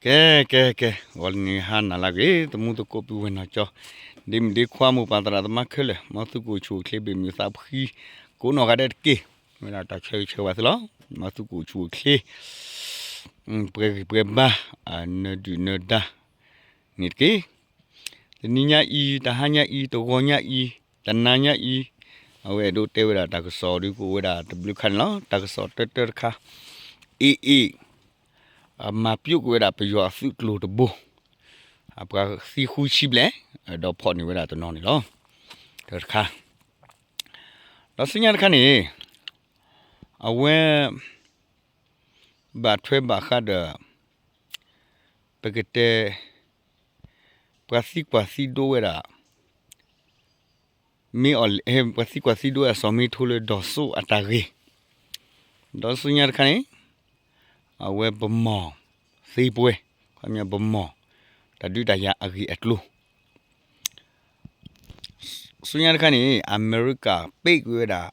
ကဲ ကဲ ကဲ ဂီၤလၢနံၤဟါနၤလၢအဂ့ၤ သမူသကိးပုၢ်ဝဲၢ်နီၢ်ကၠီ ဒ့မုၣ်ဒ့ခွါမိၢ်ပၢ်သရၣ်သမါခဲလၢာ် မ်သုကအိၣ်ဆူၣ်အိၣ်ချ့ဘၣ်မုာ်သးဖှံ ကိးနီၢ်ဂၤဒဲးတက့ၢ်. ဝဲဒၣ်တၢ်ဆၢဂ့ၤဆၢဝါသုလီၤ. မ်သုကအိၣ်ဆူၣ်အိၣ်ချ့ ပှဲၤဂံၢ်ပှဲၤဘါ နၢၤဒုၣ်နၢၤဒါ န့ၣ်တက့ၢ်. တနံၤညါအံၤ တဟါညါအံၤ တဂီၤညါအံၤ တနၤညါအံၤ အဝဲအဲၣ်ဒိးတဲဝဲဒၣ်တၢ်ကစီၣ်ဒုးကအိၣ်ဝဲဒၣ်တဘျုးခါန့ၣ်လီၤ. တၢ်ကစီၣ်တၢတၢတခါ အ့ၣ်အ့ၣ် မၤပျိးကွံာ်ဝဲဒၣ်ပယီၤအသုးကျိၤတဘိ ပှၤသံဃုဆံဘျဲၣ် ဒီးဖီၣ်န့ၢ်ဝဲဒၣ်တနီၤန့ၣ်လီၤ. တၢတခါ ဒီးဆူညါတခါန့ၣ် အဝဲ ဘၣ်ထွဲဘၣ်ဃးဒီး ပကတဲ ပှၤသံကွၢ်သံဒိးဝဲဒၣ် မ့ၢ်အီၤ ပှၤသံကွၢ်သံဒိးဝဲဒၣ်စီၤမ့ထိလၢဒီးစိအတၢ်ဂ့ၢ် ဒီးဆူညါတခါန့ၣ် အဝဲပမီၢ်သ့ပှဲၤ ခီပညီပမီၢ် တၢ်ဒုးတၢ်ယၤအဂ့ၢ်အကျိၤ ဆူညါတခါန့ၣ် အမဲရကၤပ့းကွံာ်ဝဲဒၣ်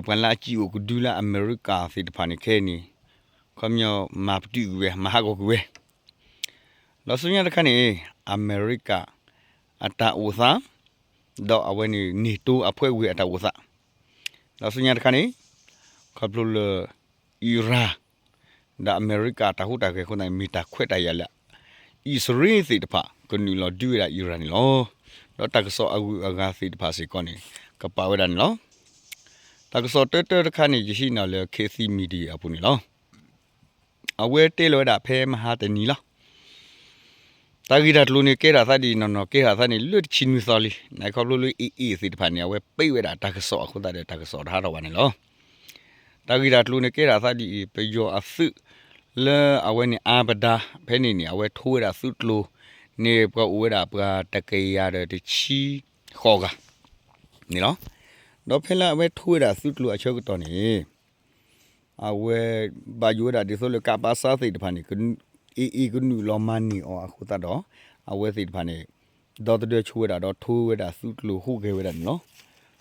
ပှၤလၢအစံာ်အိၣ်ကဒုလၢအမဲရကၤသ့ၣ်တဖၣ်န့ၣ်ခဲအံၤန့ၣ် ခီပညီမၤပတုာ်ကွံာ်ဝဲ မၤဟးဂီၤကွံာ်ဝဲ ဒီးဆူညါတခါန့ၣ် အမဲရကၤ အတၢ်အိၣ်သး ဒီးအဝဲန့ၣ် NATO အဖွဲ့ဝင်အတၢ်အိၣ်သး ဒီးဆူညါတခါန့ၣ် ခီဖျိလၢ အံရၣ် ဒီးအမဲရကၤတၢ်ဟူးတၢ်ဂဲၤအဃိသတးန့ၣ် မ့ၢ်တၢ်ခွဲးတၢ်ယာ်လၢ အံၣ်စရ့လးသ့ၣ်တဖၣ် ကနုာ်လီၤဒုးဝဲဒၣ်အံရၣ်န့ၣ်လီၤ. ဒီးတၢ်ကစီၣ်အဂုၤအဂၤသ့ၣ်တဖၣ်စ့ၢ်ကီးန့ၣ် ကပာ်ဝဲဒၣ်န့ၣ်လီၤ. တၢ်ကစီၣ်တၢတၢတခါန့ၣ် ယဟံးန့ၢ်လၢ ခေတ်သစ် Media အပူၤန့ၣ်လီၤ. အဝဲတဲလီၤဝဲဒၣ်ဖဲမဟါတနံၤလီၤ. တၢ်ဂ့ၢ်တၢ်ကျိၤန့ၣ် ကဲထီၣ်သးဒ်နီၢ်နီၢ် ကဲထီၣ်သးန့ၣ်လၢတဆံနွံသီလံ. နခီဖျိလၢ အ့ၣ်အ့ၣ် သ့ၣ်တဖၣ်န့ၣ် အဝဲပ့းဝဲဒၣ်တၢ်ကစီၣ်အဃိသတးဒီး တၢ်ကစီၣ်တဟးထီၣ်ဘၣ်န့ၣ်လီၤ. တၢ်ဂ့ၢ်တၢ်ကျိၤန့ၣ် ကဲထီၣ်သးဒ်အံၤ ပယီၤအသုး လၢအဝဲန့ၣ်အါပဒါ ဖဲန့ၣ်န့ၣ် အဝဲထိဝဲဒၣ်သုးကျိၤန့ၣ် ပှၤအိၣ်ဝဲဒၣ်ပှၤတကယၤဒီးတဆံဃိးဂၤန့ၣ်လီၤ. ဒီးဖဲလၢအဝဲထိဝဲဒၣ်သုးကျိၤအဆၢကတီၢ်န့ၣ် အဝဲ ဘၣ်ယိၣ်ဝဲဒၣ်ဒ်သိးလၢကးပးစါသ့ၣ်တဖၣ်န့ၣ် အ့ၣ်အ့ၣ်ကနုာ်လီၤမၤန့ၢ်အီၤအဃိသတးဒီး အဝဲသ့ၣ်တဖၣ်န့ၣ် ဒီသဒၢဆိဝဲဒၣ်ဒီးထိဝဲဒၣ်သုးကျိၤဟူးဂဲၤဝဲဒၣ်န့ၣ်လီၤ.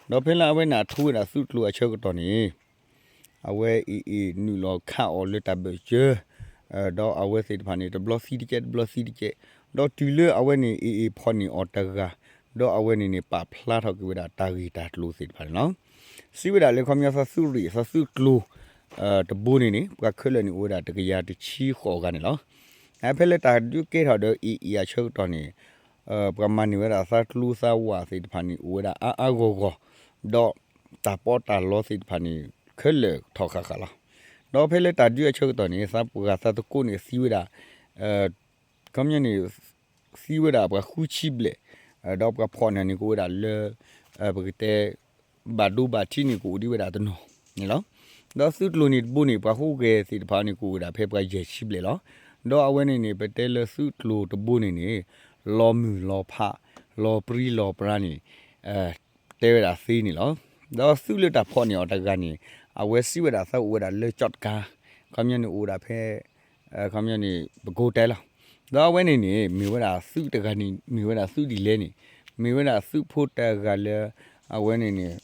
ဒီးဖဲလၢအဝဲန့ၣ်အထိဝဲဒၣ်သုးကျိၤအဆၢကတီၢ်န့ၣ် အဝဲအ့ၣ်အ့ၣ်နုာ်လီၤခးအီၤလၢတၢ်ဘၢၣ်စၢၤ ဒီးအဝဲသ့ၣ်တဖၣ်န့ၣ် တဘျီသံတကဲး တဘျီသံတကဲး ဒီးတုၤလၢအဝဲန့ၣ် အ့ၣ်အ့ၣ်ဖီၣ်န့ၢ်အီၤတဂၤ ဒီးအဝဲန့ၣ်န့ၣ် ပာ်ဖျါထီၣ်က့ၤဝဲဒၣ်တၢ်ဂ့ၢ်တၢ်ကျိၤသ့ၣ်တဖၣ်န့ၣ်လီၤ. စံးဝဲဒၣ်လၢခီပညီသးသုးရ့ၣ် သးသုးကျိၤ တဘိန့ၣ်န့ၣ် ပှၤခဲလၢာ်န့ၣ်အိၣ်ဝဲဒၣ်တကယၤတဆံဃိးဂၤန့ၣ်လီၤ. ဖဲလၢတၢ်ဒုးကဲထီၣ်ဒီးအ့ၣ်အ့ၣ်အဆၢကတီၢ်န့ၣ် ပှၤမၤန့ၢ်ဝဲဒၣ်သးကျိသးဝၣ်သ့ၣ်တဖၣ်န့ၣ် အိၣ်ဝဲဒၣ်အါအါဂီၢ်ဂီၢ် ဒီးတၢ်ပီးတၢ်လီသ့ၣ်တဖၣ်န့ၣ် ခဲလၢာ်ထီၣ်ဃၣ်ဃၣ်လီၤ. ဒီးဖဲလၢတၢ်ဒုးအဆၢကတီၢ်န့ၣ် သးပှၢ်သးသကိးန့ၣ်သံဝဲဒၣ် ခီပညီန့ၣ် သံဝဲဒၣ်ပှၤဃုဆံဘျဲၣ်, ဒီးပှၤဖီၣ်န့ၢ်န့ၣ်ကအိၣ်ဝဲဒၣ်လၢ ပကတဲ ဘၣ်ဒိဘၣ်ထံးန့ၣ်ကအိၣ်ဒံးဝဲဒၣ်တနီၤန့ၣ်လီၤ. ဒီးသုးကျိၤန့ၣ်တဘိန့ၣ် ပှၤဟူးဂဲၤသ့ၣ်တဖၣ်န့ၣ်ကအိၣ်ဝဲဒၣ်ဖဲပှၤယဲၢ်ဆံဘျဲၣ်လီၤ. ဒီးအဝဲန့ၣ်န့ၣ် ပတဲလၢသုးကျိၤတဘိန့ၣ်န့ၣ် လီၤမုၢ်လီၤဖး လီၤပြံလီၤပြါန့ၣ် တဲဝဲဒၣ်သ့န့ၣ်လီၤ. ဒီးသုးလၢတၢ်ဖီၣ်န့ၢ်အီၤတဂၤန့ၣ် အဝဲစံးဝဲဒၣ်သးအိၣ်ဝဲဒၣ်လၢကၠီၣ်တကၤ, ခီပညီန့ၣ်အိၣ်ဝဲဒၣ်ဖဲ ခီပညီန့ၣ် ပကိးတဲလီၤ. ဒီးအဝဲန့ၣ်န့ၣ် မ့ၢ်ဝဲဒၣ်သုးတဂၤန့ၣ် မ့ၢ်ဝဲဒၣ်သုးဒ်လဲၣ်န့ၣ် မ့ၢ်ဝဲဒၣ်သုးဖိတဂၤလၢ အဝဲန့ၣ်န့ၣ်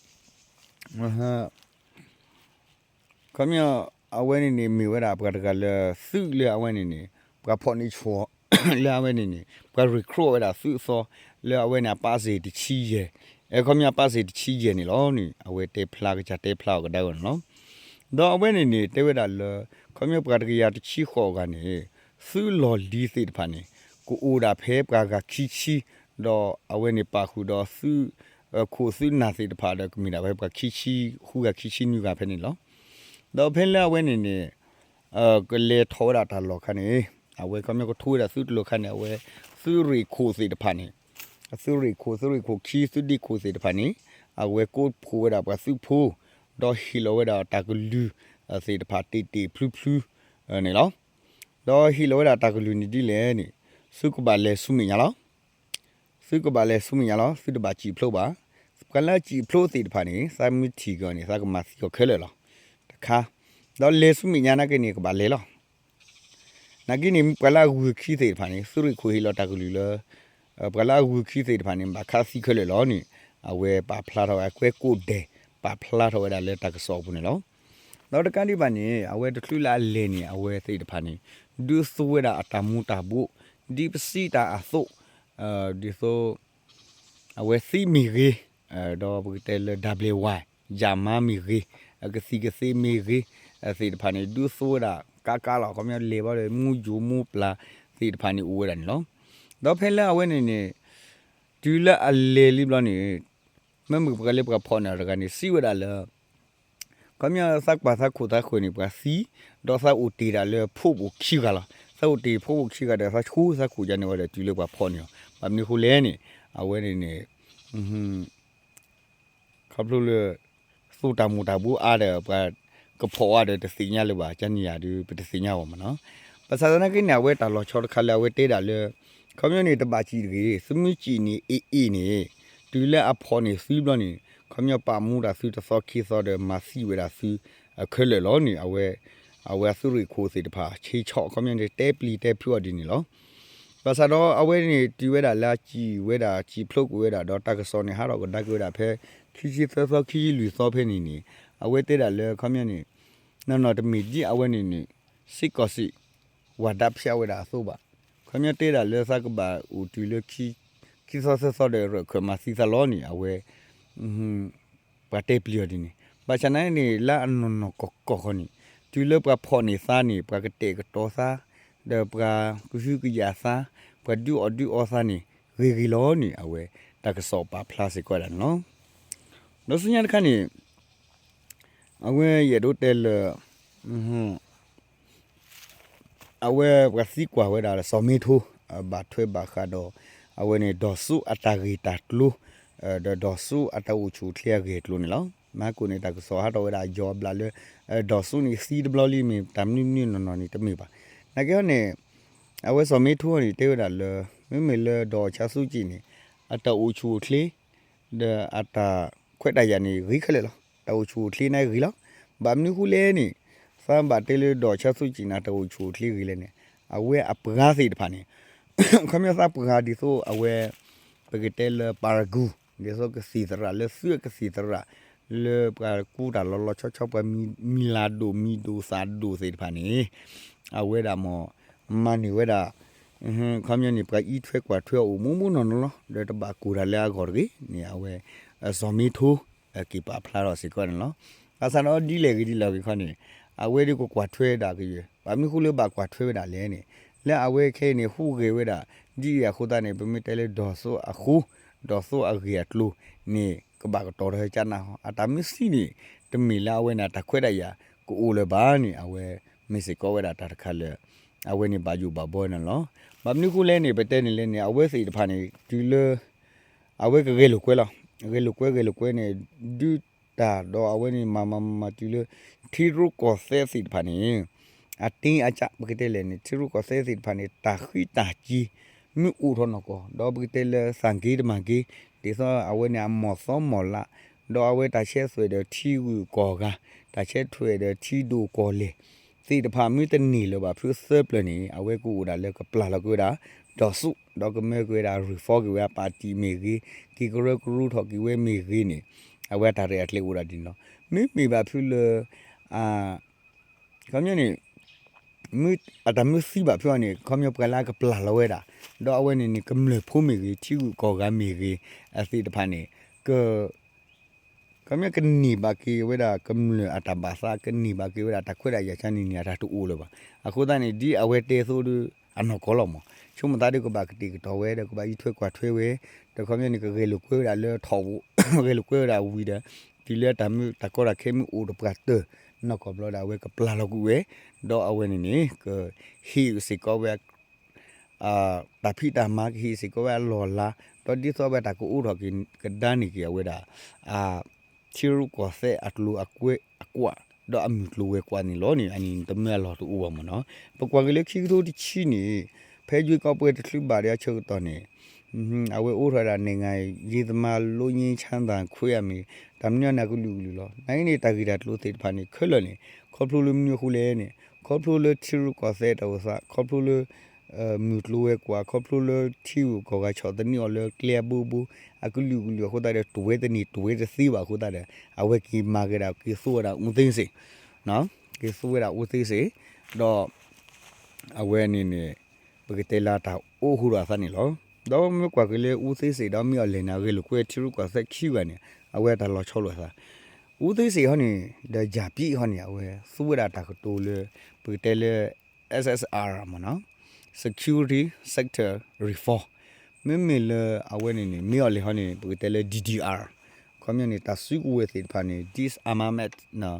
ခီပညီ အဝဲန့ၣ်န့ၣ် မ့ၢ်ဝဲဒၣ်ပှၤတဂၤလၢသုးလၢအဝဲန့ၣ်န့ၣ် ပှၤဖီၣ်န့ၢ်ဆိ လၢအဝဲန့ၣ်န့ၣ် ပှၤ recruit ဝဲဒၣ်သုးအသီ လၢအဝဲန့ၣ်အပာ်စ့ၣ်တဆံယဲၢ်, အဲ ခီပညီအပာ်စ့ၣ်တဆံယဲၢ်န့ၣ်လီၤန့ၣ် အဝဲတဲဖျါကစၢ်တဲဖျါအီၤကဒါဝဲန့ၣ်လီၤ. ဒီးအဝဲန့ၣ်န့ၣ် တဲဝဲဒၣ်လၢ ခီပညီပှၤတကယၤတဆံဃိးဂၤန့ၣ် သုးလီၢ်လံၤသ့ၣ်တဖၣ်န့ၣ် ကအိၣ်ဒၣ်ဖဲပှၤဂၤခံဆံ, ဒီးအဝဲန့ၣ်ပာ်ဃုာ်ဒီးသုး ခိၣ်သုးနၢ်သ့ၣ်တဖၣ်ဒီးကမ့ၢ်ဒၣ်ဖဲပှၤခံဆံ ဃုဂၤခံဆံနွံဂၤဖဲန့ၣ်လီၤ. ဒီးဖဲလၢအဝဲန့ၣ်န့ၣ် ကလဲၤထီၣ်ဝဲဒၣ်တၢ်လီၢ်ခါန့ၣ် အဝဲခီပညီကထိဝဲဒၣ်သုးကျိၤခါန့ၣ် အဝဲ သုးရ့ၣ်ခိၣ်သ့ၣ်တဖၣ်န့ၣ် သုးရ့ၣ်ခိၣ် သုးရ့ၣ်ခိၣ်ခံ သုးဒ့ခိၣ်သ့ၣ်တဖၣ်န့ၣ် အဝဲကိးဖှိၣ်ဝဲဒၣ်ပှၤသုးဖိ ဒီးဟ့ၣ်လီၤဝဲဒၣ်တၢ်ကလုၢ်သ့ၣ်တဖၣ်တ့ၢ်တ့ၢ်ဖျုဖျုန့ၣ်လီၤ. ဒီးဟ့ၣ်လီၤဝဲဒၣ်တၢ်ကလုၢ်န့ၣ်ဒ်လဲၣ်န့ၣ် သုကဘၣ်လဲၤဆူမဲာ်ညါလီၤ. သုကဘၣ်လဲၤဆူမဲာ်ညါလီၤ. သုတဘၣ်စံၣ်ဖျိဘၣ်. ပှၤလၢအစံၣ်ဖျိသ့ၣ်တဖၣ်န့ၣ် သးမ့ၢ်ထံၣ်က့ၤအီၤန့ၣ် သးကမၤသံအီၤခဲလၢာ်လီၤ. တခါ ဒီးလဲၤဆူမဲာ်ညါနာ်က့န့ၣ် ကဘၣ်လဲၤလီၤ. နာ်က့န့ၣ် ပှၤလၢအဂုၤခံသ့ၣ်တဖၣ်န့ၣ် သုးရ့ၣ်ခိၣ်ဟ့ၣ်လီၤတၢ်ကလုၢ်လၢ ပှၤလၢအဂုၤခံသ့ၣ်တဖၣ်န့ၣ် ဘၣ်ခးသံခဲလၢာ်လီၤန့ၣ် အဝဲပာ်ဖျါထီၣ်ဝဲ အကွဲးကိးဒဲး ပာ်ဖျါထီၣ်ဝဲဒၣ်လၢတၢ်ကစီၣ်အပူၤန့ၣ်လီၤ. ဒီးတကးဒံးဘၣ်န့ၣ် အဝဲတချုးလၢအလဲၤန့ၣ် အဝဲသ့ၣ်တဖၣ်န့ၣ် ဒုးသူဝဲဒၣ်အတၢ်မူၤတၢ်ဘှီး ဒ်ပစံးတၢ်အသိး ဒ်သိး အဝဲသံမ့ၢ်ဂ့ၤ, ဒီးပကတဲလၢ ဒၣ်ဘျဲၣ်ဝါ ယၣ်မါမ့ၢ်ဂ့ၤ, အကသံၣ်ကသ့မ့ၢ်ဂ့ၤ, သ့ၣ်တဖၣ်န့ၣ် ဒုးသူဝဲဒၣ်ကးကးလီၤ. ခီပညီလဲၤဘၣ်ဒီး မူယိၤမူပျၢ်သ့ၣ်တဖၣ်န့ၣ် အိၣ်ဝဲဒၣ်န့ၣ်လီၤ. ဒီးဖဲလၢအဝဲန့ၣ်န့ၣ် တုၤလၢအလဲၤလံဘျီန့ၣ် မ့မ့ၢ်ပှၤလၢပှၤဖီၣ်န့ၢ်အီၤတဂၤန့ၣ် စံးဝဲဒၣ်လၢ ခီပညီသးကွၢ်သးခိၣ်သးဃၢၤန့ၣ် ပှၤသံ, ဒီးသးအိၣ်တ့ၢ်ဒၣ်လၢဖိပိာ်ခံဂၤလီၤ. သးအိၣ်တ့ၢ်ဖိပိာ်ခံဂၤဒီး သးဆှူသးခိၣ်ယါန့ၣ်ဝဲဒီး တုၤလၢပှၤဖီၣ်န့ၢ်အီၤ, ဘၣ်မနုၤဃိလဲၣ်န့ၣ် အဝဲန့ၣ်န့ၣ် ခီဖျိလၢ သူတၢ်မူၤတၢ်ဘှီးအါဒီး ပှၤကဖီၣ်အါဒီးတသ့ၣ်ညါလၢၤဘၣ် ကန့ၣ်ယၤဒုး ပတသ့ၣ်ညါဘၣ်မ့ၢ်နီၤ. ဘၣ်ဆၣ်သနာ်က့န့ၣ် အဝဲတၢ်လီၤဆီတခါလၢအဝဲတဲဒၣ်လၢ ခီပညီန့ၣ် တဘၣ်စံၣ်တဂ့ၤ, သုမ့ၢ်စံၣ်န့ၣ် အ့ၣ်အ့ၣ်န့ၣ် တုၤလၢအဖီၣ်န့ၢ်သုဘျီန့ၣ် ခီပညီပာ်မူဒၣ်သုတသီခံသီဒီး မၤသံဝဲဒၣ်သုအခဲလၢာ်လီၤန့ၣ် အဝဲ အဝဲအသုးရ့ၣ်ခိၣ်သ့ၣ်တဖၣ် ဆ့ဆီၣ် ခီပညီန့ၣ် တဲပျံၤတဲဖုးအီၤဒ်န့ၣ်လီၤ. ဘၣ်ဆၣ်ဒီးအဝဲန့ၣ် တုၤဝဲဒၣ်လၢအစံၣ်ဝဲဒၣ် စံၣ်ဖျိးကွံာ်ဝဲဒၣ် ဒီးတၢ်ကစီၣ်န့ၣ် ဟးထီၣ်ကဒါက့ၤဝဲဒၣ်ဖဲ ခံဆံသၢသီ ခံဆံလွံၢ်သီဖဲန့ၣ်န့ၣ် အဝဲတဲဒၣ်လၢ ခီပညီန့ၣ် နီၢ်နီၢ်တမ့ၢ်ဒ်အဝဲန့ၣ်န့ၣ် စ့ၢ်ကီးစံး ဝၤဒၣ်ဖျါဝဲဒၣ်အသိးဘၣ်. ခီပညီတဲဒၣ်လၢသးကဘၣ်အိၣ်တုၤလၢ ခံသီသၢသီဒီး ရၢၢ်ခၢၣ်မၤသံသးလီၤန့ၣ် အဝဲ ပှၤတဲပျံၤအီၤဒ်န့ၣ် ဘၣ်ဆၣ်နာ်က့န့ၣ် လၢအနီၢ်နီၢ်ကီၢ်ကီၢ်ဃီန့ၣ် တုၤလၢပှၤဖီၣ်န့ၢ်သးန့ၣ် ပှၤကတဲာ်ကတီၤသး ဒီးပှၤကဟုကယာ်သး ပှၤဒုးအီၣ်ဒုးအီသးန့ၣ် ဂ့ၤဂ့ၤလီၤန့ၣ် အဝဲတၢ်ကစီၣ်ပာ်ဖျါစ့ၢ်ကီးဝဲဒၣ်န့ၣ်လီၤ. ဒီးဆူညါတခါန့ၣ် အဝဲယအဲၣ်ဒိးတဲလၢ အဝဲပှၤသံကွၢ်ဝဲဒၣ်လၢစီၤမ့ထိ ဘၣ်ထွဲဘၣ်ဃးဒီး အဝဲန့ၣ် ဒီၣ်စူအတၢ်ဂ့ၢ်တၢ်ကျိၤ ဒီးဒီၣ်စူအတၢ်အိၣ်ဆူၣ်အိၣ်ချ့အဂ့ၢ်အကျိၤန့ၣ်လီၤ. မဟါကိၣ်န့ၣ် တၢ်ကစီၣ်ဟးထီၣ်ဝဲဒၣ်ယီၤအဘျးလၢ ဒီၣ်စူန့ၣ်သံတဘျီလံ မ့ၢ်တၢ်မနုၤမနုၤနီၢ်နီၢ်န့ၣ်တမ့ၢ်ဘၣ်. နာ်က့ဟီန့ၣ် အဝဲစီၤမ့ထိန့ၣ် တဲဝဲဒၣ်လၢ မ့မ့ၢ်လၢ ဒေါ်အောင်ဆန်းစုကြည် န့ၣ် အတၢ်အိၣ်ဆူၣ်အိၣ်ချ့ ဒီးအတၢ်ခွဲးတၢ်ယာ်န့ၣ် ဂ့ၤခဲလၢာ်လီၤ. တၢ်အိၣ်ဆူၣ်အိၣ်ချ့န့ၣ်ဂ့ၤလီၤ. ဘၣ်မနုၤဃိလဲၣ်န့ၣ် သးဘၣ်တဲလၢ ဒေါ်အောင်ဆန်းစုကြည် န့ၣ် အတၢ်အိၣ်ဆူၣ်အိၣ်ချ့ဂ့ၤလဲၣ်န့ၣ် အဝဲအပှၤသ့ၣ်တဖၣ်န့ၣ် ခီပညီသးပှၤဒ်သိးအဝဲ ပကတဲလၢ ပၤရဂူၢ် ဒ်သိးကသံၣ်သရၣ်လၢသုးအကသံၣ်သရၣ် လၢပှၤကူတၢ်လီၤလီၤဆီဆီ ပှၤမံၤလၤဒိၣ်မံၤဒိၣ်သၣ်ဒိၣ်သ့ၣ်တဖၣ်န့ၣ် အဝဲဒၣ်မ့ၢ် မၤန့ၢ်ဝဲဒၣ် ခီပညီန့ၣ် ပှၤအံးထွဲကွၢ်ထွဲအအိၣ်မူမူနီၢ်နီၢ်လီၤ. ဒီးတဘၣ်ကိၢ်တၢ်လၢအဂီၢ်တဂ့ၤန့ၣ် အဝဲ စီၤမ့ထိ က့ၤပာ်ဖျါထီၣ်စ့ၢ်ကီးန့ၣ်လီၤ. ဘၣ်ဆၣ်ဒီးဒ်လဲၣ်ဂ့ၤဒ်လဲၣ်ဂ့ၤခီန့ၣ် အဝဲဒၣ်ကကွၢ်ထွဲဒၣ်ကယဲၢ် ဘၣ်မနုၤဃိလၢဘၣ်ကွၢ်ထွဲဝဲဒၣ်လဲၣ်န့ၣ် လၢအဝဲခဲအံၤန့ၣ် ဟူးဂဲၤဝဲဒၣ် ဒ်အံၤအဃိသတးန့ၣ် ပမ့ၢ်တဲလၢ ဒီၣ်စူအဃိ ဒီၣ်စူအဂ့ၢ်အကျိၤန့ၣ် ကဘၣ်ကတီၤထီၣ်ကနၣ်ဟီ အတၢ်မ့ၢ်သံန့ၣ် တမ့ၢ်လၢအဝဲန့ၣ် တၢ်ခွဲးတၢ်ယာ်ကအိၣ်လၢၤဘၣ်န့ၣ် အဝဲမ့ၢ်စ့ၢ်ကီးဝဲဒၣ်တၢ်တခါလၢ အဝဲန့ၣ်ဘၣ်ယိၣ်ဘၣ်ဘီန့ၣ်လီၤ. ဘၣ်မနုၤဃိလဲၣ်န့ၣ် ပတဲန့ၣ်လဲၣ်န့ၣ် အဝဲသ့ၣ်တဖၣ်န့ၣ် တုၤလၢ အဝဲကဂဲၤလိာ်ကွဲလီၤ. ဂဲၤလိာ်ကွဲ ဂဲၤလိာ်ကွဲန့ၣ် ဒုးတၢ်ဒီးအဝဲန့ၣ် မၤမၤမၤတုၤလၢ ထံရူၢ်ကီၢ်သဲးသ့ၣ်တဖၣ်န့ၣ် အတ့အကၢ ပကတဲလဲၣ်န့ၣ် ထံရူၢ်ကီၢ်သဲးသ့ၣ်တဖၣ်န့ၣ် တၢ်ဃံးတၢ်က့ၤ မ့ၢ်အိၣ်ထီၣ်နီၢ်ကီၢ် ဒီးပကတဲလၢသၣ်က့တမၤက့ ဒ်သိးအဝဲန့ၣ်အမီၢ်သီမီၢ်လး ဒီးအဝဲတၢ်ဆဲးသွဲၣ်ဒီးထံဂုၤကီၢ်ဂၤ တၢ်ဆဲးသွဲၣ်ဒီးထံဒိၣ်ကီၢ်လဲၢ် သ့ၣ်တဖၣ်မ့ၢ်တန့ၢ်လၢၤဘၣ်ဖုသၢပျၢၤန့ၣ် အဝဲကအိၣ်ဒၣ်လၢကပျၢ်လီၤက့ၤဝဲဒၣ် ဒီၣ်စူ ဒီးကမၢက့ၤဝဲဒၣ် reform က့ၤဝဲဒၣ် ပၣ်တံၣ်မ့ၢ်ဂ့ၤ က့ၤကရၢကရိထီၣ်က့ၤဝဲမ့ၢ်ဂ့ၤန့ၣ် အဝဲအတၢ်ရဲၣ်အကျဲၤအိၣ်ဒၣ်ဒ်န့ၣ်လီၤ. မ့မ့ၢ်ဘၣ်ဖုလၢ ခီပညီန့ၣ် အတၢ်မ့ၢ်သံဘၣ်ဖုအီၤန့ၣ် ခီပညီပှၤလၢအကပျၢ်လီၤဝဲဒၣ် ဒီးအဝဲန့ၣ်န့ၣ် ကမျၢၢ်ဖိမ့ၢ်ဂ့ၤ ထံဂုၤကီၢ်ဂၤမ့ၢ်ဂ့ၤ အသ့ၣ်တဖၣ်န့ၣ် က ခီပညီကန့ၢ်ဘၣ်က့ၤဝဲဒၣ်ကမျၢၢ်အတၢ်ဘၣ်သး ကန့ၢ်ဘၣ်က့ၤဝဲဒၣ်တၢ်ခွဲးတၢ်ယာ်ကန့ၣ်န့ၣ် အတၢ်တအိၣ်လၢၤဘၣ်. အဃိသတးန့ၣ် ဒ်အဝဲတဲအသိးဒီး အနီၢ်ကီၢ်လီၤမး ဆိကမိၣ်သးဒီးကဘၣ်ကတဲာ်ကတီၤဝဲ ဒီးကဘၣ်အံးထွဲကွၢ်ထွဲဝဲ ဒီးခီပညီန့ၣ် ကဂဲၤလိာ်ကွဲဝဲဒၣ်ထီၣ် ဂဲၤလိာ်ကွဲဝဲဒၣ်ဝံၤဒီး တုၤလၢတၢ်မ့ၢ်တၢ်ကီတၢ်ခဲမ့ၢ်အိၣ်တပှၢ်တၢၢ် နီၢ်ကီၢ်ဘျီဒီး အဝဲကပျၢ်လီၤကွံာ်ဝဲ ဒီးအဝဲန့ၣ်န့ၣ် ကဟ့ၣ်စ့ၢ်ကီးဝဲ တၢ်ဖံးတၢ်မၤကဟ့ၣ်စ့ၢ်ကီးဝဲအလီၢ်အလၤ ဒီးဒ်သိးဝဲတၢ်ကအိးထီၣ်က့ၤကဒါန့ၢ်က့ၤအဝဲဒၣ် ထံရူၢ်ကီၢ်သဲးအကျိၤအကွဲးအကွာ် ဒီးအမုၢ်ကျိၤဝဲၤကွာ်န့ၣ်လီၤန့ၣ် အန့ၣ်တမ့ၢ်အလီၢ်တအိၣ်ဘၣ်မ့ၢ်နီၤ. ပကွၢ်က့ၤလၢခံကထိတဆံန့ၣ် ဖဲယွ့ကီးပွဲတချုးဘၣ်ဒီးအဆၢကတီၢ်န့ၣ် အဝဲအိးထီၣ်ဝဲဒၣ် နိုင်ငံရေးသမားလွတ်ငြိမ်းချမ်းသာခွင့် အမ့ၢ် တၢ်မနုၤန့ၣ်အကလုာ်ကလုာ်လီၤ. နာ်က့န့ၣ် တၢ်ဂ့ၢ်တၢ်ကျိၤသ့ၣ်တဖၣ်န့ၣ် ခဲလၢာ်န့ၣ် ခီဖျိလၢမနုၤအဃိလဲၣ်န့ၣ် ခီဖျိလၢထံရူၢ်ကီၢ်သဲးတၢ်အိၣ်သး ခီဖျိလၢ မုၢ်ကျိၤဝဲၤကွာ် ခီဖျိလၢထံဂုၤကီၢ်ဂၤဆီၣ်သနံးအီၤလၢကျဲအဘိဘိ အကလုာ်ကလုာ်အဃိသတးဒီး တဝဲတန့ၢ်တဝဲတသ့ဘၣ်အဃိသတးဒီး အဝဲက့ၤမၤက့ၤဒၣ်က့ၤသူဝဲဒၣ် ဦးသိန်းစိန် က့ၤသူဝဲဒၣ်အူသ့စ့ၣ်, ဒီး အဝဲန့ၣ်န့ၣ် ပကတဲလၢတၢ်အိၣ်ဃူဒီးအသးန့ၣ်လီၤ. ဒီးမ့ၢ်ကွၢ်က့ၤလၢအူသ့စ့ၣ်ဒီးမ့ၢ်အီၤလဲၣ်န့ၣ် အဂဲၤလိာ်ကွဲထံရူၢ်ကီၢ်သဲးခံဂၤန့ၣ် အဝဲတၢ်လီၤဆီလိာ်အသး, အူသ့စ့ၣ်ဟီန့ၣ် ဒီးယၤပံဟီန့ၣ် အဝဲသူဝဲဒၣ်တၢ်ကတိၤလၢ ပကတဲလၢ S S R မ့ၢ်နီၤ Security Sector Reform, မ့မ့ၢ်လၢအဝဲန့ၣ်န့ၣ် မ့ၢ်အီၤလဲၣ်ဟီန့ၣ် ပကတဲလၢ D D R ခီပညီန့ၣ် တၢ်စုကဝဲၤသ့ၣ်တဖၣ်န့ၣ် disarmament နီၤ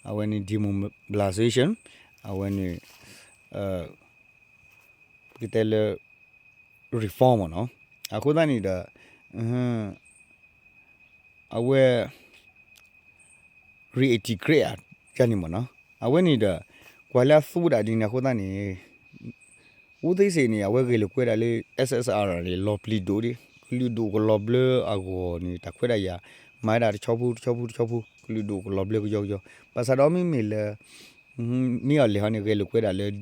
အဝဲန့ၣ် demobilization အဝဲန့ၣ် ပကတဲလၢ reform မ့ၢ်နီၤ. အဃိသတးန့ၣ်ဒီး အဝဲ reintegrate ဧါ ယၤန့ၣ်မ့ၢ်နီၤ. အဝဲန့ၣ်ဒီး ကွၢ်လၢအသူဝဲဒၣ်ဒ်န့ၣ်အဃိသတးန့ၣ် အူသ့စ့ၣ်န့ၣ် အဝဲဂဲၤလိာ်ကွဲဒၣ်လၢ S S R န့ၣ် လီၤပျံၤဒိၣ်ဒံး ကလုာ်ဒိၣ်ကလီၤဘျၢအဂီၢ်န့ၣ် တၢ်ခွဲးတၢ်ယာ် မၤဝဲဒၣ်တဆီဖိတဆီဖိတဆီဖိ ကလုာ်ဒိၣ်ကလီၤဘျၢကယီကယီ, ဘၣ်ဆၣ်ဒီးမ့မ့ၢ်လၢ မ့ၢ်အီၤလဲၣ်ဟီန့ၣ် ဂဲၤလိာ်ကွဲဒၣ်လၢ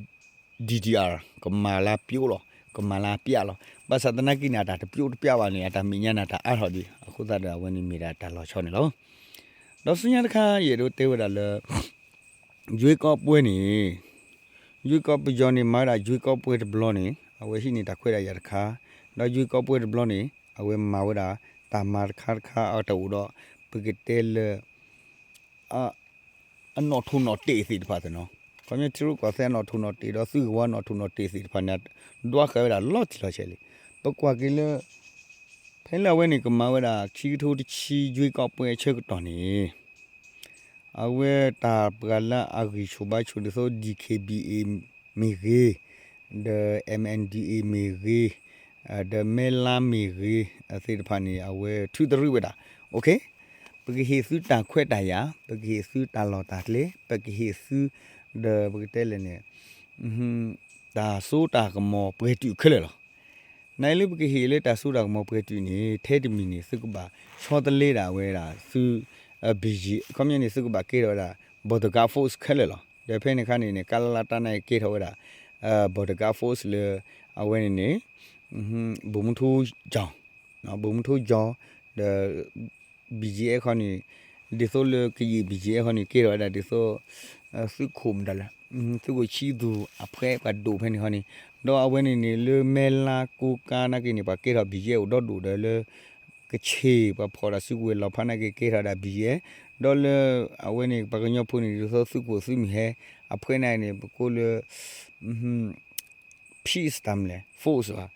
D D R ကမၤလၢပျိလီၤ ကမၤလၢပျၢ်လီၤ. ဘၣ်ဆၣ်သနာ်က့န့ၣ် အတၢ်တပျိတပျၢ်ဘၣ်န့ၣ် အတၢ်မဲာ်ညါန့ၣ်တၢ်အါထီၣ်ဒံး အဃိသတးဒီးအဝဲန့ၣ်မ့ၢ်ဒၣ်တၢ်လီၤဆီန့ၣ်လီၤ. ဒီးဆူညါတခါ ယအဲၣ်ဒိးတဲဝဲဒၣ်လၢ ယွ့ကီးပွဲန့ၣ် ယွ့ကီးပယီၤန့ၣ် မၤဝဲဒၣ်ယွ့ကီးပွဲတဘျီန့ၣ် အဝဲဟံးန့ၢ်တၢ်ခွဲးတၢ်ယာ်တခါ, ဒီးယွ့ကီးပွဲတဘျီန့ၣ် အဝဲမၤဝဲဒၣ် တၢ်မၤတခါတခါအတအိၣ်ဒီး ပကတဲလၢ အနီၣ်ထိးနီၣ်တ့ၢ်သ့ၣ်တဖၣ်သ့ၣ်နီၤ, ခီပညီထံရူၢ်ကီၢ်သဲးအနီၣ်ထိးနီၣ်တ့ၢ်ဒီးသုးဂ့ၢ်ဝီနီၣ်ထိးနီၣ်တ့ၢ်သ့ၣ်တဖၣ်န့ၣ် ဒွးဃာ်ဝဲဒၣ်လီၤတံၢ်လီၤဆဲးလံ. ပကွၢ်က့ၤလၢ ဖဲလၢအဝဲန့ၣ်ကမၤဝဲဒၣ် ခံကထိတဆံယွ့ကီးပွဲအဆၢကတီၢ်န့ၣ် အဝဲတၢ်ပှၤလၢအဂံၢ်ဆူၣ်ဘါဆူၣ်ဒ်သိး D K B A မ့ၢ်ဂ့ၤ, ဒီး M N D A မ့ၢ်ဂ့ၤ, ဒီးမဲလါမ့ၢ်ဂ့ၤ သ့ၣ်တဖၣ်န့ၣ် အဝဲထုးတရံးဝဲဒၣ်, ပကဟ့ၣ်သုတၢ်ခွဲးတၢ်ယာ်, ပကဟ့ၣ်သုတၢ်လီၢ်တၢ်ကျဲ, ပကဟ့ၣ်သု ဒီးပကတဲလဲၣ်န့ၣ် တၢ်စိတၢ်ကမီၤပှဲၤတုာ်ခဲလၢာ်လီၤ. နလၢပကဟ့ၣ်လၢတၢ်စိတၢ်ကမီၤပှဲၤတုာ်န့ၣ် ထဲတမံၤန့ၣ် သုကဘၣ်ဆီတလဲဒၣ်ဝဲဒၣ်သု ဘံၣ်ယံၤ ခီပညီန့ၣ် သုကဘၣ်ကဲထီၣ်ဝဲဒၣ် bodyguard force ခဲလၢာ်လီၤ. ဒီးဖဲန့ၣ်အခါန့ၣ်န့ၣ် ကလလတၢ်န့ၣ်ကဲထီၣ်ဝဲဒၣ် bodyguard force လၢ အဝဲန့ၣ်န့ၣ် ဗိုလ်မှူးထူးချောင်, ဗိုလ်မှူးထူးချောင် ဒီး ဘံၣ်ယံၤအဲၣ်ခီန့ၣ် ဒ်သိးလၢကယံာ်ဘံၣ်ယံၤအဲၣ်ခီန့ၣ် ကဲထီၣ်ဝဲဒၣ်ဒ်သိး သုးခိၣ်မတၤလဲၣ် သုးခိၣ်ဆံးသူၣ်အဖှဲပှၤဒိၣ်ဖဲန့ၣ်ခီန့ၣ်, ဒီးအဝဲန့ၣ်န့ၣ် လၢမဲလါကိးကါနာ်က့န့ၣ် ပှၤကဲထီၣ်ဘံၣ်ယံၤအဲၣ်အိၣ်ဒီဒူၣ်ဒီးလၢ ကဆ့ၣ်ပှၤဖီၣ်တၢ်စုကဝဲၤလီၤဖးနာ်က့ကဲထီၣ်ဝဲဒၣ်ဘံၣ်ယံၤအဲၣ်, ဒီးလၢ အဝဲန့ၣ် ပှၤကညီဖိန့ၣ် ဒ်သိးသုးခိၣ်သုးမုၢ်ဟဲ အဖှဲန့ၣ်န့ၣ် ပကိးလၢ peace တၢ်မလဲၣ် force ဘၣ်,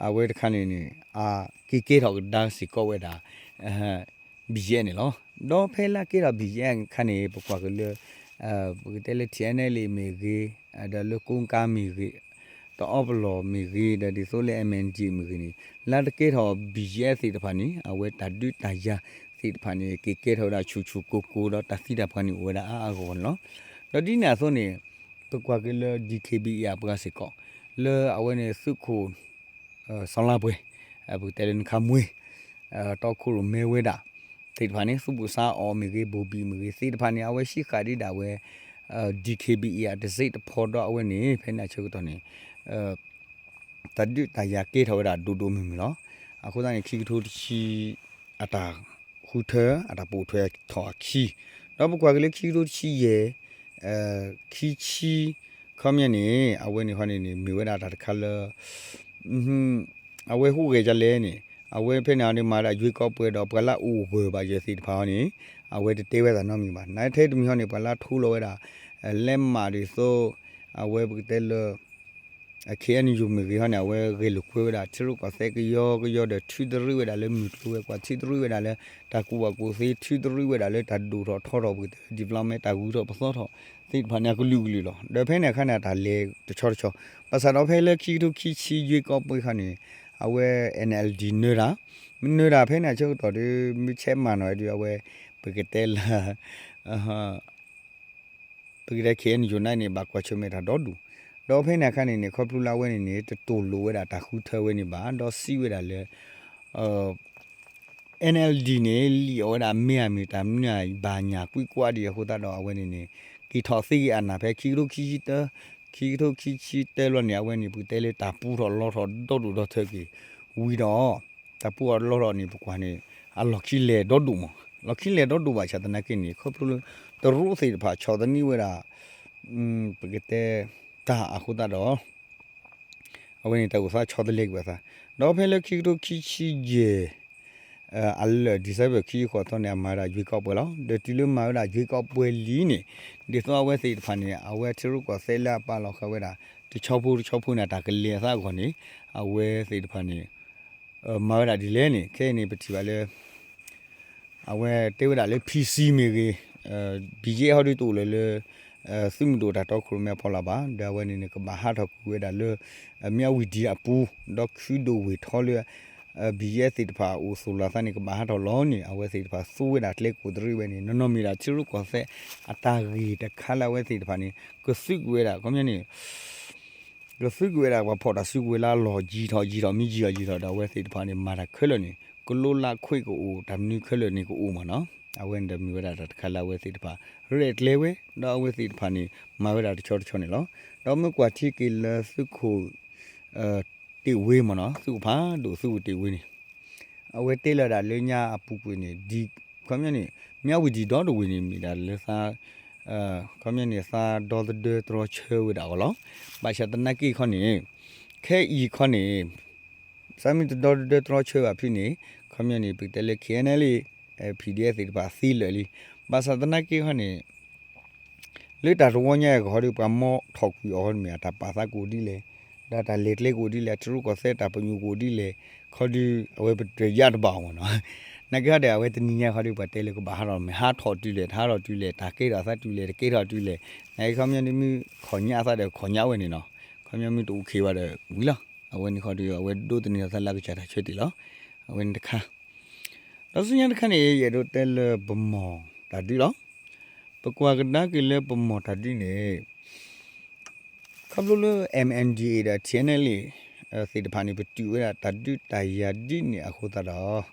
အဝဲတခါန့ၣ်န့ၣ် အက့ၤကဲထီၣ်ကဒါစ့ၢ်ကီးဝဲဒၣ် ဘံၣ်ယံၤအဲၣ်န့ၣ်လီၤ. ဒီးဖဲလၢကဲထီၣ်ဘံၣ်ယံၤအဲၣ်အခါန့ၣ် ပကွၢ်က့ၤလၢ ပကတဲလၢ T N L A မ့ၢ်ဂ့ၤ, ဒီးလၢကိးကါမ့ၢ်ဂ့ၤ, တအီပလီၢ်မ့ၢ်ဂ့ၤ, ဒီးဒ်သိးလၢ M N D A မ့ၢ်ဂ့ၤန့ၣ် လၢတကဲထီၣ်ဘံၣ်ယံၤအဲၣ်သ့ၣ်တဖၣ်န့ၣ် အဝဲတၢ်ဒုးတၢ်ယၤသ့ၣ်တဖၣ်န့ၣ် က့ၤကဲထီၣ်ဝဲဒၣ်ဆူၣ်ဆူၣ်ကိၢ်ကိၢ် ဒီးတၢ်သံတၢ်ပှၢ်န့ၣ်အိၣ်ဝဲဒၣ်အါအါဂီၢ်ဂီၢ်န့ၣ်လီၤ. ဒီးဒ်န့ၣ်အသိးန့ၣ် ပကွၢ်က့ၤလၢ D K B A အပှၤစ့ၢ်ကီး လၢအဝဲန့ၣ်သုးခိၣ် စီၤလါပှဲၤ ပကတဲလၢနခါမှ့ တီခိၣ်ရိၣ်မဲဝဲဒၣ် သ့ၣ်တဖၣ်န့ၣ် သူၣ်ဘိၣ်စါအီၤမ့ၢ်ဂ့ၤ ဘိၣ်ဘံၣ်မ့ၢ်ဂ့ၤ သ့ၣ်တဖၣ်န့ၣ် အဝဲဟံးဃာ်ဒံးဒၣ်ဝဲ D K B A အတစ့တဖီဒီးအဝဲန့ၣ် ဖဲန့ၣ်အဆၢကတီၢ်န့ၣ် တၢ်ဒုးတၢ်ယၤကဲထီၣ်ဝဲဒၣ်ဒိၣ်ဒိၣ်မုၢ်မုၢ်လီၤ. အဃိသတးန့ၣ် ခံကထိတဆံ အတၢ်ဃုထၢ အတၢ်ပိာ်ထွဲထီၣ်အခံ, ဒီးပကွၢ်က့ၤလၢခံကထိတဆံယဲၢ် ခံဆံ ခီပညီန့ၣ် အဝဲန့ၣ်ခီန့ၣ်န့ၣ် မ့ၢ်ဝဲဒၣ်တၢ်တခါလၢ အဝဲဟူးဂဲၤဒ်လဲၣ်န့ၣ် အဝဲဖဲန့ၣ်န့ၣ် မၤဒၣ်ယွ့ကီးပွဲဒီး ပှၤလၢအိၣ်ဂၢၢ်ဘၣ်ယဲၢ်သ့ၣ်တဖၣ်ဟီန့ၣ် အဝဲတတဲဝဲသးနီတမံၤဘၣ်. နထဲတမံၤဟီန့ၣ် ပှၤလၢထူလီၤဝဲဒၣ် လဲးမးဒ်သိး အဝဲပကတဲလၢ KNU မ့ၢ်ဂ့ၤဟီန့ၣ် အဝဲဂဲၤလိာ်ကွဲဝဲဒၣ် ထံရူၢ်ကီၢ်သဲးကယီကယီဒီး ထုးတရံးဝဲဒၣ်လၢမုၢ်ကျိၤဝဲၤကွာ် ထုးတရံးဝဲဒၣ်လၢ တၢ်ကူၣ်ဘၣ်ကူၣ်သ့ ထုးတရံးဝဲဒၣ်လၢတၢ်ဒိၣ်ထီၣ်ထီထီၣ် ပကတဲလၢ development တၢ်ဂုၤထီၣ်ပသီထီၣ်သ့ၣ်တဖၣ်န့ၣ် အကလုာ်ကလုာ်လီၤ. ဒီးဖဲန့ၣ်အခါန့ၣ် အတၢ်လဲၤတဆီတဆီ ဘၣ်ဆၣ်ဒီးဖဲလၢခံကထိခံဆံယွ့ကီးပွဲခါန့ၣ် အဝဲ N L D နၢၤတၢ် မ့ၢ်နၢၤတၢ်ဖဲန့ၣ်အဆၢကတီၢ်ဒီး မ့ၢ်ဆဲးမၤနီၣ်ဝဲဒီး အဝဲ ပကတဲလၢ ပကတဲ KNU န့ၣ် ဘၣ်ကွၢ်ဆၢၣ်မဲာ်တၢ်ဒီဒူၣ်, ဒီးဖဲန့ၣ်အခါန့ၣ်န့ၣ် ခီဖျိလၢအဝဲန့ၣ်န့ၣ် တတိၢ်လိာ်ဝဲဒၣ်တၢ်ဃုထၢဝဲန့ၣ်ဘၣ် ဒီးစံးဝဲဒၣ်လၢ N L D န့ၣ် လံၣ်အီၣ်ဝဲဒၣ်မ့ၢ်အမ့ၢ်တၢ်မနုၤဘၣ်ညၣ်ကွံာ်ကွၢ်ဒံးအဃိသတးဒီး အဝဲန့ၣ်န့ၣ် က့ၤထီၣ်သ့ဂ့ၤအနၢ်ဖဲခံကထိခံဆံတၢ ခံကထိခံဆံတၢဘျီန့ၣ် အဝဲန့ၣ် ပကတဲလၢတၢ်ပူထီၣ်လီထီၣ်ဒီဒူၣ်ဒီထၢက့ၤဝံၤဒီး တၢ်ပူထီၣ်လီထီၣ်န့ၣ် ပကွၢ်န့ၣ် အလီၢ်ခံလဲၢ်ဒီဒူၣ်မး လီၢ်ခံလဲၢ်ဒီဒူၣ်ဘၣ်ဆၣ်သနာ်က့န့ၣ် ခီဖျိလၢ တရူးသ့ၣ်တဖၣ်ဆီၣ်သနံးဝဲဒၣ် ပကတဲ တၢ်အဃိသတးဒီး အဝဲန့ၣ်တၢ်အိၣ်သးဆီတလဲက့ၤဘၣ်သး, ဒီးဖဲလၢခံကထိခံဆံယဲၢ် အလၢာ် December ခံဆံဃိးသီန့ၣ် အမၤဝဲဒၣ် ရွေးကောက်ပွဲ လီၤ. ဒီးတုၤလၢမၤဝဲဒၣ် ရွေးကောက်ပွဲ လံန့ၣ် ဒ်သိးအဝဲသ့ၣ်တဖၣ်န့ၣ် အဝဲထံရူၢ်ကီၢ်သဲးလၢအပာ်လီၤဃာ်ဝဲဒၣ် တဆီဖိတဆီဖိန့ၣ် တၢ်ကလဲၤအသးအဂီၢ်န့ၣ် အဝဲသ့ၣ်တဖၣ်န့ၣ် မၤဝဲဒၣ်ဒ်လဲၣ်န့ၣ် ခဲအံၤန့ၣ် ပထံၣ်ဘၣ်လၢ အဝဲတဲဝဲဒၣ်လၢ PC မ့ၢ်ဂ့ၤ, BGF ဟီဒုတအိၣ်လၢၤလၢ သုးမုၢ်ဒိၣ်တၢ်တီခိၣ်ရိၣ်မဲအဖီလာ်ဘၣ်. ဒီးအဝဲန့ၣ်န့ၣ် ကဘၣ်ဟးထီၣ်ကွံာ်ဝဲဒၣ်လၢ မၠၣ်ဝတံၤအပူၤ, ဒီးခုဒိၣ်ဝ့ၢ်ထီလၢ BGF သ့ၣ်တဖၣ်အအိၣ်သူၣ်လီၤအသးန့ၣ် ကဘၣ်ဟးထီၣ်လီၤန့ၣ် အဝဲသ့ၣ်တဖၣ်သူဝဲဒၣ်ကျဲကိးတရံးဝဲန့ၣ် နီၢ်နီၢ်မ့ၢ်ဒၣ်ထံရူၢ်ကီၢ်သဲးအတၢ်ဂ့ၢ်တခါလၢအဝဲသ့ၣ်တဖၣ်န့ၣ် ကသုးကွံာ်ဝဲဒၣ် ခီပညီန့ၣ် ကသုးကွံာ်ဝဲဒၣ်ပှၤဖီၣ်တၢ်စုကဝဲၤလၢအလီၢ်ယံၤထီၣ်ယံၤထီၣ် မ့ၢ်ယံၤထီၣ်ယံၤထီၣ်ဒီး အဝဲသ့ၣ်တဖၣ်န့ၣ် မၤတၢ်ခဲလၢာ်န့ၣ် ကလိလးခွံကအိၣ် တၢ်မနုၤခဲလၢာ်န့ၣ်ကအိၣ်မ့ၢ်နီၤ. အဝဲန့ၣ်ဒီးမ့ၢ်ဝဲဒၣ်တၢ်တခါလၢအဝဲသ့ၣ်တဖၣ် ရဲၣ်ကျဲၤဝဲ ဒီးအဝဲသ့ၣ်တဖၣ်န့ၣ် မၤဝဲဒၣ်တဆီတဆီန့ၣ်လီၤ. ဒီးမ့ၢ်ကွၢ်ထံက့ၤလၢသုးခိၣ် တ့ၢ်ဝ့မ့ၢ်နီၤ သုးခိၣ်ဖးဒိၣ်သုးခိၣ်တ့ၢ်ဝ့န့ၣ် အဝဲတဲလၢဒၣ်လၢညါအပူၤကွံာ်န့ၣ် ဒ် ခီပညီန့ၣ် မၠၣ်ဝတံၤဒီတဝ့ၢ်န့ၣ် မ့ၢ်ဒၣ်လၢသး ခီပညီန့ၣ် သးဒီသဒၢတြီဆၢဝဲဒၣ်အဂီၢ်လီၤ. ဘၣ်ဆၣ်သနာ်က့ခီန့ၣ် ခဲအံၤခီန့ၣ် သးမ့ၢ်တဒီသဒၢတြီဆၢဘၣ်ဖုန့ၣ် ခီပညီန့ၣ် ပကတဲလၢ KNLA PDF သ့ၣ်တဖၣ်သ့လၢာ်လံ. ဘၣ်ဆၣ်သနာ်က့ခီန့ၣ် လၢတၢ်တဝီညါအံၤခီဒီး ပှၤမီထီၣ်ကွံာ်အီၤခီန့ၣ်မ့ၢ် အတၢ်ပာ်သးကအိၣ်ဒ်လဲၣ်, ဒီးတၢ်လဲၤကျဲကအိၣ်ဒ်လဲၣ်, ထံရူၢ်ကီၢ်သဲးတၢ်ပညိၣ်ကအိၣ်ဒ်လဲၣ်, ခီဒီး အဝဲပတယါတဘၣ်အီၤမ့ၢ်နီၤ. နာ်က့ခီဒီး အဝဲတနံၤညါခီဒီး ပှၤတဲလၢကဘၣ်ဟးထီၣ်မ့ၢ်ဟးထီၣ်တုၤလဲၣ်, တဟးထီၣ်တုၤလဲၣ်, တၢ်ကဲထီၣ်အသးတုၤလဲၣ်, တကဲထီၣ်တုၤလဲၣ်, နာ်က့ခီပညီဒ်မ့ၢ်ခီၣ်ညါအသးဒီးခီၣ်ညါဝဲန့ၣ်နီၤ, ခီပညီမ့ၢ်တအိၣ်ခ့ဘၣ်ဒီးဝံၤလီၤ. အဝဲန့ၣ်ခီဒီး အဝဲဒိးသန့ၤအသးလၢအကစၢ်တၢ်ဆၢတဲာ်လီၤ. အဝဲန့ၣ်တခါ ဒီးဆူညါတခါန့ၣ် ယအဲၣ်ဒိးတဲလၢပမီၢ်တၢ်ဒုးလီၤ. ပကွၢ်ကဒါက့ၤလၢပမီၢ်တၢ်ဒုးန့ၣ် ခီဖျိလၢ MNDAA ဒီး TNLA သ့ၣ်တဖၣ်န့ၣ် ပတုာ်ဝဲဒၣ်တၢ်ဒုးတၢ်ယၤဒ်န့ၣ်အဃိသတးဒီး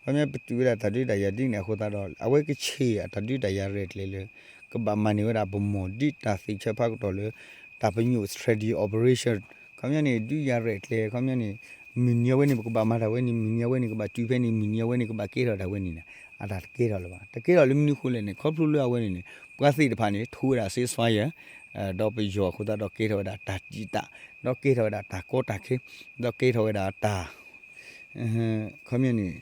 ခီပညီပတုာ်ဝဲဒၣ်တၢ်ဒုးတၢ်ယၤဒ်န့ၣ်အဃိသတးဒီး အဝဲကဆ့ၣ်အတၢ်ဒုးတၢ်ယၤရဲၣ်ကျဲၤလၢ ကဘၣ်မၤန့ၢ်ဝဲဒၣ်ပမီၢ်ဒ်တၢ်သ့ၣ်ဆၢဖးကတီၢ်လၢ တၢ်ပညိၣ် strategy operation ခီပညီန့ၣ် ဒုးယၤရဲၣ်ကျဲၤ ခီပညီန့ၣ် မုၢ်နံၤအဝဲန့ၣ် ပကဘၣ်မၤတၢ်ဝဲန့ၣ် မုၢ်နံၤအဝဲန့ၣ် ကဘၣ်တုၤဖဲန့ၣ် မုၢ်နံၤအဝဲန့ၣ် ကဘၣ်ကဲထီၣ်တၢ်ဝဲန့ၣ်န့ၣ် အတၢ်တကဲထီၣ်လၢၤဘၣ်. တကဲထီၣ်လၢမနုၤအဃိလဲၣ်န့ၣ် ခီဖျိလၢအဝဲန့ၣ်န့ၣ် ပှၤသ့ၣ်တဖၣ်န့ၣ် ထိဝဲဒၣ် ceasefire ဒီးပယီၤအဃိသတးဒီးကဲထီၣ်ဝဲဒၣ်တၢ်တံာ်တာ် ဒီးကဲထီၣ်ဝဲဒၣ်တၢ်ကီတၢ်ခဲ ဒီးကဲထီၣ်ဝဲဒၣ်တၢ် ခီပညီန့ၣ်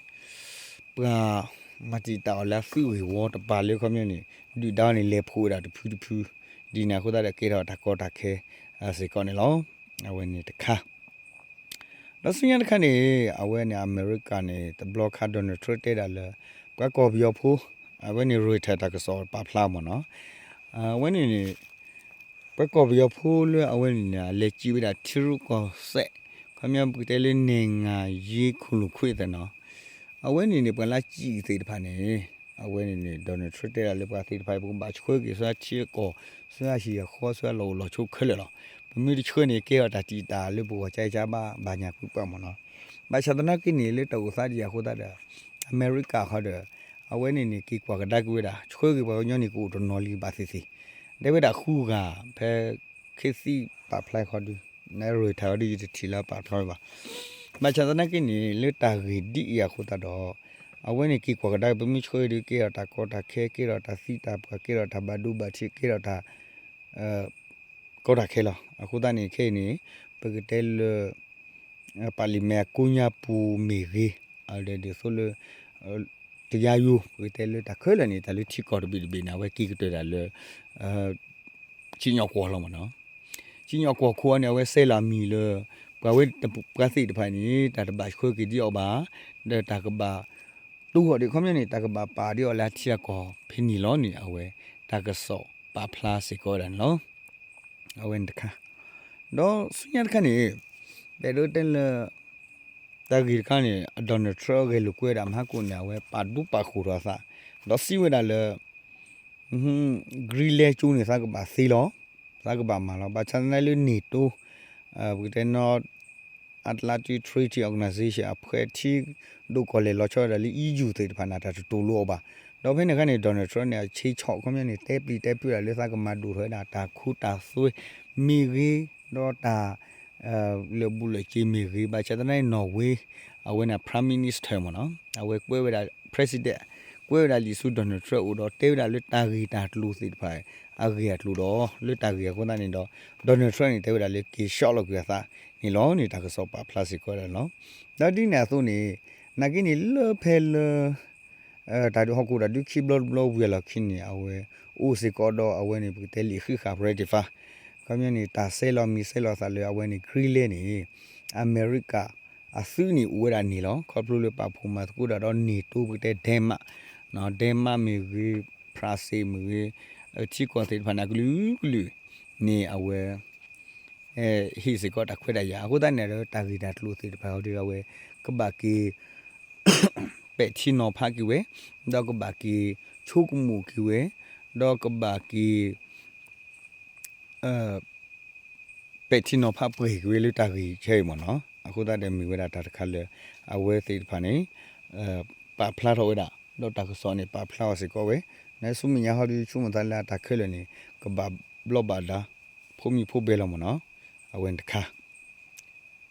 ပှၤမၤတံာ်တာ်အီၤလၢအသုးဂ့ၢ်ဝီတပၤလၢခီပညီန့ၣ် ဒုၣ်ဒါန့ၣ် လဲၤဖှိၣ်ဝဲဒၣ်တဖုတဖု ဒ်န့ၣ်အဃိသတးဒီးကဲထီၣ်တၢ်ကီတၢ်ခဲ စ့ၢ်ကီးန့ၣ်လီၤ. အဝဲန့ၣ်တခါ ဒီးဆူညါတခါန့ၣ် အဝဲန့ၣ်အမဲရကၤန့ၣ် တဘျီခါ Donald Trump တဲဒၣ်လၢ ပှၤကီၢ်ပယီၤဖိ အဝဲန့ၣ် Reuters တၢ်ကစီၣ်ပာ်ဖျါမ့ၢ်နီၤ အဝဲန့ၣ်န့ၣ် ပှၤကီၢ်ပယီၤဖိလၢအဝဲန့ၣ်န့ၣ် အလဲၤစံးဝဲဒၣ်ထံရူၢ်ကီၢ်သဲး ခီပညီပကတဲလၢ နံၣ်ငါယ့ခိၣ်လိာ်ခွဲးသ့ၣ်နီၤ အဝဲန့ၣ်န့ၣ် ပှၤလၢစံးသ့ၣ်တဖၣ်န့ၣ် အဝဲန့ၣ်န့ၣ် Donald Trump တဲဒၣ်လၢပှၤသ့ၣ်တဖၣ် ပကဘၣ်ဆှၢက့ၤဆူထံကီၢ် ဆူအဟံၣ်အဃီ ဆူအလီၢ်အိၣ်လီၢ်ဆိးခဲလၢာ်လီၤ. ပမ့ၢ်တဆှၢန့ၣ် ကဲထီၣ်တၢ်တံာ်တာ်လၢပဂီၢ်ကၠါကၠါဘၣ် ဘၣ်ညၣ်ဖုပှၢ်မ့ၢ်နီၤ. ဘၣ်ဆၣ်သနာ်က့န့ၣ် လၢတၢ်အိၣ်သးဒ်အံၤအဃိသတးဒီး အမဲရကၤဃီဒီး အဝဲန့ၣ်န့ၣ် က့ၤကွၢ်ကဒါက့ၤဝဲဒၣ် ဆှၢက့ၤပှၤကညီန့ၣ် ကအိၣ်တနီၤလံဘၣ်သ့ၣ်သ့ၣ် တဲဝဲဒၣ်ဃုဂၤ ဖဲခ့သံပာ်ဖျါဃီဒု နရဲၣ်ထၢၣ်အီၤဒု ယတထံၣ်လၢပာ်ဖျါဝဲဘၣ်. ဘၣ်ဆၣ်သနာ်က့န့ၣ် လၢတၢ်ဂ့ၢ်ဒ်အံၤအဃိသတးဒီး အဝဲန့ၣ်က့ၤကွၢ်ကဒါက့ၤ ပမ့ၢ်ဆှၢဒု ကဲထီၣ်တၢ်ကီတၢ်ခဲ ကဲထီၣ်တၢ်သံတၢ်ပှၢ် ကဲထီၣ်တၢ်ဘၣ်ဒိဘၣ်ထံး ကဲထီၣ်တၢ် ကီတၢ်ခဲလီၤ. အဃိသတးန့ၣ် ခဲအံၤန့ၣ် ပကတဲလၢ ပာ်လံာ်မဲာ်အကိးညါပူၤမ့ၢ်ဂ့ၤ, အဒ်သိးလၢ တယါယိ ပကတဲလၢတၢ်ခဲလၢာ်န့ၣ် တၢ်လၢထံကီၢ်တဘ့ၣ်တဘ့ၣ်န့ၣ် အဝဲက့ၤကတၢၢ်ဒၣ်လၢ စံၣ်ညီၣ်ကွီၢ်လီၤမ့ၢ်နီၤ. စံၣ်ညီၣ်ကွီၢ်ခိၣ်အံၤန့ၣ် အဝဲစဲးလီၤအမံၤလၢ ပှၤဝဲပှၤသ့ၣ်တဖၣ်န့ၣ် တၢ်တဘၣ်ဆှၢက့ၤဒ်အီၤဘၣ်, ဒီးတၢ်ကဘၣ် တူၢ်ဃီၤဒံးခီပညီန့ၣ် တၢ်ကဘၣ်ပာ်ဒ်အီၤလၢအထံအကီၢ်ဖဲန့ၣ်လီၤန့ၣ် အဝဲတၢ်ကစီၣ်ပာ်ဖျါစ့ၢ်ကီးဝဲဒၣ်န့ၣ်လီၤ. အဝဲန့ၣ်တခါ ဒီးဆူညါတခါန့ၣ် ပအဲၣ်ဒိးတဲလၢ တၢ်ဂ့ၢ်တခါန့ၣ် Donald Trump ဂဲၤလိာ်ကွဲဒၣ်မဟါကိၣ်န့ၣ် အဝဲပာ်ဒူပာ်ဃိၣ်ထီၣ်အသး ဒီးစံးဝဲဒၣ်လၢ Greenland ကၠိန့ၣ် သးကဘၣ်သ့လီၤ, သးကဘၣ်မၤလီၤ. ဘၣ်ဆၣ်သနာ်လၢ NATO ပကတဲ North Atlantic Treaty Organization အဖှဲးထံဒိၣ်ကီၢ်လဲၢ်လီၤဆီဒၣ်တၢ်လၢ EU သ့ၣ်တဖၣ်န့ၣ် တၢ်တတူၢ်လိာ်အီၤဘၣ်. ဒီးဖဲန့ၣ်အခါန့ၣ် Donald Trump န့ၣ် အဆ့ဆီၣ်ခီပညီန့ၣ် တဲပျံၤတဲဖုးဒၣ်လၢသးကမၤဒိၣ်ထီၣ်ဝဲဒၣ်တၢ်ခိတၢ်သွဲမ့ၢ်ဂ့ၤ, ဒီးတၢ် လၢာ်ဘူၣ်လၢာ်စ့မ့ၢ်ဂ့ၤ, ဘၣ်ဆၣ်သနာ် Norway အဝဲန့ၣ် Prime Minister မ့ၢ်နီၤ အဝဲကွဲးဝဲဒၣ် President ကွဲးဝဲဒၣ်လံာ်ဆူ Donald Trump အအိၣ်ဒီး တဲဝဲဒၣ်လၢတၢ်ဂ့ၢ်တၢ်ကျိၤသ့ၣ်တဖၣ် အဂ့ၢ်အကျိၤဒီး လၢတၢ်ဂ့ၢ်အဃိသတးန့ၣ်ဒီး Donald Trump န့ၣ် တဲဝဲဒၣ်လၢက့ၤ shock လီၤကွံာ်အသးန့ၣ်လီၤန့ၣ် တၢ်ကစီၣ်ပာ်ဖျါစ့ၢ်ကီးဝဲဒၣ်န့ၣ်လီၤ. ဒီးဒ်န့ၣ်အသိးန့ၣ် နာ်က့န့ၣ်လၢဖဲလၢ တၢ်ဒုးဟီၣ်ခိၣ်တၢ်ဒုးခံဘျီတဘျီဝံၤအလီၢ်ခံန့ၣ် အဝဲ အိၣ်စ့ၢ်ကီးဒီးအဝဲန့ၣ် ပကတဲလံာ်ဃံးဃာ် ပရဲတ့ၢ်ဖး ခီပညီန့ၣ် တၢ်ဆဲးလီၤမံၤဆဲးလီၤသးလၢအဝဲန့ၣ် Greenland န့ၣ် အမဲရကၤအသုးန့ၣ်အိၣ်ဝဲဒၣ်န့ၣ်လီၤ. ခီဖျိလၢပာ်ဖှိၣ်မၤသကိးတၢ်ဒီး NATO ပကတဲ Denmark, Denmark မ့ၢ်ဂ့ၤ, France မ့ၢ်ဂ့ၤ, ထံကီၢ်သ့ၣ်တဖၣ်န့ၣ် အကလုာ်ကလုာ်န့ၣ် အဝဲ ဟ့ၣ်စ့ၢ်ကီးတၢ်ခွဲးတၢ်ယာ် အဃိသတးန့ၣ်ဒီး တၢ်ဂ့ၢ်တၢ်ကျိၤသ့ၣ်တဖၣ်အီၤဒီး အဝဲ ကဘၣ်က့ၤ ပဲာ်ထံနီၤဖးက့ၤဝဲ, ဒီးကဘၣ်က့ၤဆိကမိၣ်က့ၤဝဲ, ဒီးကဘၣ်က့ၤ ပဲာ်ထံနီၤဖးပှဲၤက့ၤဝဲလၢတၢ်ဂ့ၢ်ခဲအံၤမ့ၢ်နီၤ. အဃိသတးဒီးမ့ၢ်ဝဲဒၣ်တၢ်တခါလၢ အဝဲသ့ၣ်တဖၣ်န့ၣ် ပာ်ဖျါထီၣ်ဝဲဒၣ် ဒီးတၢ်ကစီၣ်န့ၣ် ပာ်ဖျါအီၤစ့ၢ်ကီးဝဲ, နဆူမဲာ်ညါဟီဒီး ဆိကမိၣ်သးလၢအတၢ်ခဲလၢာ်န့ၣ် ကဘၣ်ဘျီးဘၣ်ဒါ ဖိမံၤဖိဘဲလီၤမ့ၢ်နီၤ. အဝဲန့ၣ်တခါ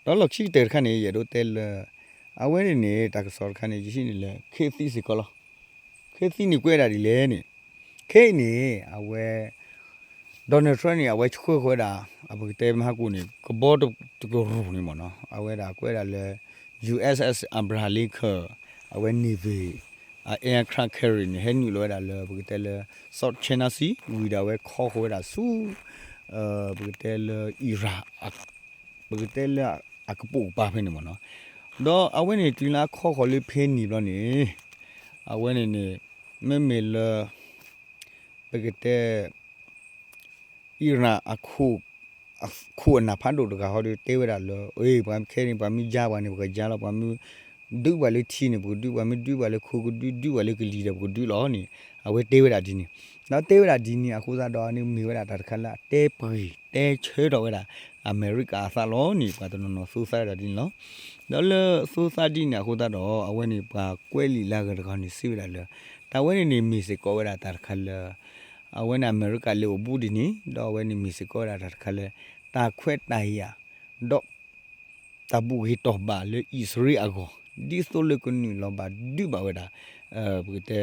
ဒီးလီၢ်ခံကတၢၢ်တခါန့ၣ် ယအဲၣ်ဒိးတဲလၢ အဝဲန့ၣ်န့ၣ် တၢ်ကစီၣ်တခါန့ၣ် ယဟံးန့ၢ်လၢ ခ့သံစ့ၢ်ကီးလီၤ. ခ့သံန့ၣ်ကွဲးဒၣ်ဒ်လဲၣ်န့ၣ် ခဲအံၤန့ၣ် အဝဲ Donald Trump န့ၣ် အဝဲဆှၢဃီၤဝဲဒၣ် အပကတဲမဟါကိၣ်န့ၣ် ကဘီတကရူၢ်န့ၣ်မ့ၢ်နီၤ အဝဲဒၣ်ကွဲးဒၣ်လၢ USS Abraham Lincoln အဝဲ Navy အ aircraft carrier န့ၣ် ဟဲနုာ်လီၤဝဲဒၣ်လၢ ပကတဲလၢ South China Sea ဝံၤဒီးအဝဲခီဃီၤဝဲဒၣ်ဆူ ပကတဲလၢ Iran ပကတဲလၢအကပိာ်ကပၤဖဲန့ၣ်မ့ၢ်နီၤ. ဒီးအဝဲန့ၣ်တုၤလၢအခီဃီၤလၢဖဲန့ၣ်ဘျီန့ၣ် အဝဲန့ၣ်န့ၣ် မ့မ့ၢ်လၢ ပကတဲ Iran အခိၣ်အနၢ်ဖးဒိၣ်တဂၤဟီဒီး တဲဝဲဒၣ်လၢ အ့ ပှၤခဲန့ၣ် ပှၤမ့ၢ်ယါပှၤန့ၣ် ပကယါလီၤ, ပှၤမ့ၢ်ဒုးပှၤလၢထံန့ၣ် ပကဒုး, ပှၤမ့ၢ်ဒုးပှၤလၢခိကဒု, ဒုးပှၤလၢကလံၤဒီး ပကဒုးလီၤန့ၣ် အဝဲတဲဝဲဒၣ်ဒ်န့ၣ်. ဒီးတဲဝဲဒၣ်ဒ်န့ၣ်အဃိသတးဒီး န့ၣ်မ့ၢ်ဝဲဒၣ်တၢ်တခါလၢအတဲပှ့ၤတဲဆၢထီၣ်ဝဲဒၣ် အမဲရကၤအသးလီၤန့ၣ် ပှၤတနီၤနီၤသိသးဝဲဒၣ်ဒ်န့ၣ်လီၤ. ဒီးလၢသိသးဒ်န့ၣ်အဃိသတးဒီး အဝဲန့ၣ်ပှၤကွဲးလံာ်လၢအဂၤတဂၤန့ၣ် စံးဝဲဒၣ်လၢ တၢ်ဝဲန့ၣ်န့ၣ်မ့ၢ်စ့ၢ်ကီးဝဲဒၣ်တၢ်တခါလၢ အဝဲန့ၣ်အမဲရကၤလဲၤအိၣ်ဘူးဒ်န့ၣ် ဒီးအဝဲန့ၣ်မ့ၢ်စ့ၢ်ကီးဝဲဒၣ်တၢ်တခါလၢ တၢ်ခွဲးတၢ်ယာ် ဒီး တၢ်ဘူၣ်ဂ့ၤတီၢ်ဘၣ်လၢအံၣ်စရ့လးအဂီၢ် ဒ်သိးလၢကနုာ်လီၤဘၣ်ဒုးဘၣ်ဝဲဒၣ် ပကတဲ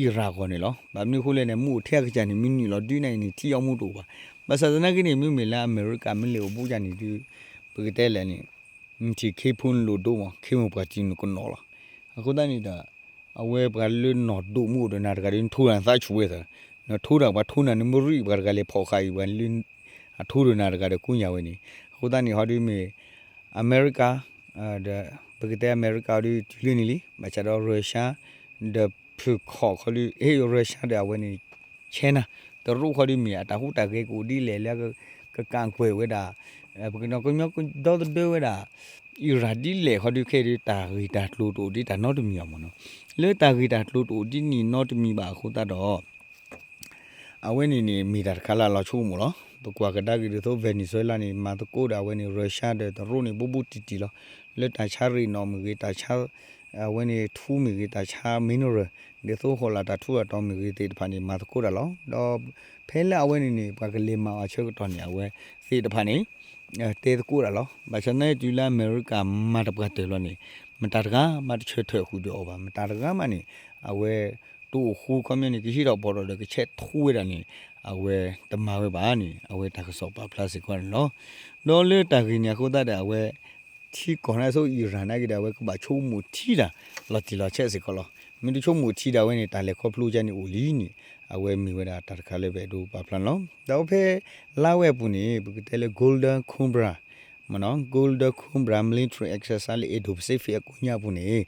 Iran အဂီၢ်န့ၣ်လီၤ. ဘၣ်မနုၤအဃိလဲၣ်န့ၣ် မ့ၢ်အိၣ်ထဲအကစၢ်န့ၣ် မ့ၢ်နုာ်လီၤဒုးန့ၣ်အံၤန့ၣ် ထံအီမူတအိၣ်ဘၣ်. ဘၣ်ဆၣ်သနာ်က့န့ၣ် မ့မ့ၢ်လၢအမဲရကၤမ့ၢ်လဲၤအိၣ်ဘူးဒ်န့ၣ်ဒုး ပကတဲလဲၣ်န့ၣ် နထံၣ်ခ့ဖိနလိၣ်ဒိမး ခ့မိၢ်ပှၢ်တံၤနကနီၤလီၤ. အဃိသတးန့ၣ်ဒီး အဝဲပှၤလၢနီၢ်ဒိၣ်မ့ၢ်အိၣ်ဒီးနၤတဂၤဒီး နထိးနၤသးဆူၣ်ဝဲသၢ, နထိးတၢ်ပှၤထိးနၤ နမ့ၢ်ရံၣ်ပှၤတဂၤလဲၤဖီၣ်ဃာ်အံၤ ပှၤလၢ အထိးဒီးနၤတဂၤဒီးကိးညါဝဲန့ၣ်. အဃိသတးန့ၣ်ဟီဒုးမ့ၢ် အမဲရကၤ ဒီး ပကတဲအမဲရကၤဟီဒုးတုၤလၢန့ၣ်လံ ဘၣ်ဆၣ်ဒီး Russia ဒီးဖုၣ်ခီၣ်ခီဒုး အ့ Russia ဒီးအဝဲန့ၣ် China တရူးခီဒုးမ့ၢ် အတၢ်ဟူးတၢ်ဂဲၤကအိၣ်ဒ်လဲၣ်လၢ ကကၣ်ကွဲၢ်ဝဲဒၣ် ပကညီကညီကဒီသဒၢဝဲဒၣ် Iran ဒ်လဲၣ်ခီဒုးခဲအံၤဒုး တၢ်ဂ့ၢ်တၢ်ကျိၤတအိၣ်ဒ်တၢ်နီတမံၤဘၣ်မ့ၢ်နီၤ. လၢတၢ်ဂ့ၢ်တၢ်ကျိၤတအိၣ်ဒ်န့ၣ်နီတမံၤဘၣ်အဃိသတးဒီး အဝဲန့ၣ်န့ၣ် မ့ၢ်တၢ်တခါလၢအလီၤဆိကမိၣ်လီၤ. ပကွၢ်ကဒါက့ၤဒ်သိး Venezuela န့ၣ် မၤသကိးဒီးအဝဲန့ၣ် Russia ဒီးတရူးန့ၣ် ဘူးဘူးတံၢ်တံၢ်လီၤ. လၢတၢ်ဆါရ့ၣ်နီၣ်မ့ၢ်ဂ့ၤ တၢ်ဆါ အဝဲန့ၣ်ထူမ့ၢ်ဂ့ၤ တၢ်ဆါ mineral ဒ်သိးဟီၣ်လာ်တၢ်ထူတၢ်တီၤမ့ၢ်ဂ့ၤသ့ၣ်တဖၣ်န့ၣ် မၤသကိးတၢ်လီၤ. ဒီးဖဲလၢအဝဲန့ၣ်န့ၣ် ပှၤကလဲၤမၤအီၤအဆၢကတီၢ်န့ၣ် အဝဲသ့ၣ်တဖၣ်န့ၣ် တဲသကိးတၢ်လီၤ. ဘၣ်ဆၣ်သနာ်က့တုၤလၢအမဲရကၤမၤတပှၢ်တၢၢ်လီၤန့ၣ် မတၤတဂၤမးတဆၢထၢၣ်ဃုာ်ဒီးအီၤဘၣ်. မတၤတဂၤမးန့ၣ် အဝဲ တအိၣ်ဃူခီပညီန့ၣ် ကဟံးထီၣ်ဖီၣ်ထီၣ်ဒီးကဆဲးထူဝဲဒၣ်န့ၣ် အဝဲတမၤဝဲဘၣ်န့ၣ် အဝဲတၢ်ကစီၣ်ပာ်ဖျါစ့ၢ်ကီးန့ၣ်လီၤ. ဒီးလၢတၢ်ဂ့ၢ်န့ၣ်အဃိသတးဒီး အဝဲ ထံကီၢ်န့ၣ်ဆိ Iran နာ်က့ဒီး အဝဲကဘၣ်ဆိကမိၣ်ထံတၢ်လီၤတံၢ်လီၤဆဲးစ့ၢ်ကီးလီၤ. မ့ၢ်တဆိကမိၣ်ထံဒၣ်ဝဲန့ၣ် တၢ်လဲၤခီဖျိကန့ၣ်အိၣ်လံန့ၣ် အဝဲမ့ၢ်ဝဲဒၣ်တၢ်တခါလၢပအဲၣ်ဒိးပာ်ဖျါန့ၣ်လီၤ. ဒီးဖဲလါဝဲအပူၤန့ၣ် ပကတဲလၢ Golden Cobra မ့ၢ်နီၤ Golden Cobra military exercise လၢ Indo-Pacific အကိးညါအပူၤန့ၣ်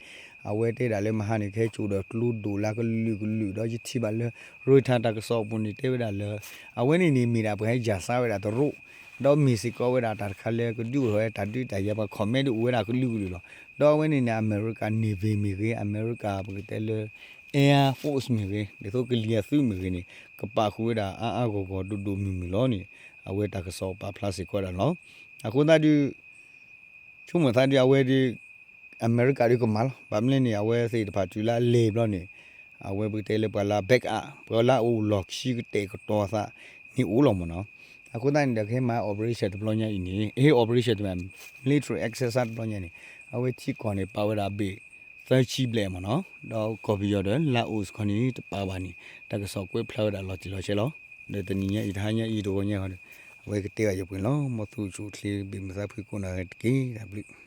အဝဲတဲဒၣ်လၢမဟါန့ၣ် ကဟဲစိာ်ဒီးကျိဒိၣ်လၢကလုာ်ကလုာ်ဒီး ယထံၣ်ဘၣ်လၢ Reuters တၢ်ကစီၣ်အပူၤန့ၣ် တဲဝဲဒၣ်လၢ အဝဲန့ၣ်န့ၣ်မ့ၢ်ဒၣ်ပှၤဟဲယၢ်စါဝဲဒၣ်တရူး ဒီးမ့ၢ်စ့ၢ်ကီးဝဲဒၣ်တၢ်တခါလၢကဒုးအိၣ်ထီၣ်ဝဲတၢ်ဒုးတၢ်ယၤ ပှၤ comment ဒုးအိၣ်ဝဲဒၣ်ကလုာ်ကလုာ်လီၤ. ဒီးအဝဲန့ၣ်န့ၣ် အမဲရကၤ Navy မ့ၢ်ဂ့ၤ အမဲရကၤပကတဲလၢ Air Force မ့ၢ်ဂ့ၤ ဒ်သိးကလံၤအသုးမ့ၢ်ဂ့ၤန့ၣ် ကပာ်ဃုာ်ဝဲဒၣ်အါအါဂီၢ်ဂီၢ်ဒိၣ်ဒိၣ်မုၢ်မုၢ်လီၤန့ၣ် အဝဲတၢ်ကစီၣ်ပာ်ဖျါစ့ၢ်ကီးဒၣ်လီၤ. အဃိသတးဒုး ဆိကမိၣ်သးဒုး အဝဲဒုး အမဲရကၤဒုးကမၤလီၤ. ဘၣ်မနုၤလဲၣ်န့ၣ် အဝဲသ့ၣ်တဖၣ်တုၤလၢအလဲၤဘျီန့ၣ် အဝဲပကတဲလၢပှၤလၢ back up ပှၤလၢအအိၣ်လီၢ်ခံကတဲာ်ကတီၤသးန့ၣ်အိၣ်လီၤမ့ၢ်နီၤ. အဃိသတးန့ၣ်ဒီး ကဟဲမၤ operation တဘျီညါအံၤန့ၣ် အ့ operation တမ့ၢ် military exercise တဘျီညါန့ၣ် အဝဲထံကီၢ်န့ၣ် ပာ်ဝဲဒၣ်ဘ့ၣ် သၢဆံဘျဲၣ်မ့ၢ်နီၤ, ဒီးကီၢ်ပယီၤဒီးလၢအိၣ်စခီန့ၣ် တပာ်ဘၣ်န့ၣ် တၢ်ကစီၣ်ကွဲးဖျါဝဲဒၣ်လီၤတံၢ်လီၤဆဲးလီၤ. ဒီးတနံၤညါအံၤ တဟါညါအံၤ တဂီၤညါဃီဒီး အဝဲကတဲဘၣ်ယပှ့ၤလီၤ. မ်သုအိၣ်ဆူၣ်အိၣ်ချ့ ဘၣ်မုာ်သးဖှံကိးနီၢ်ဂၤတက့ၢ်. တၢ်ဘျုး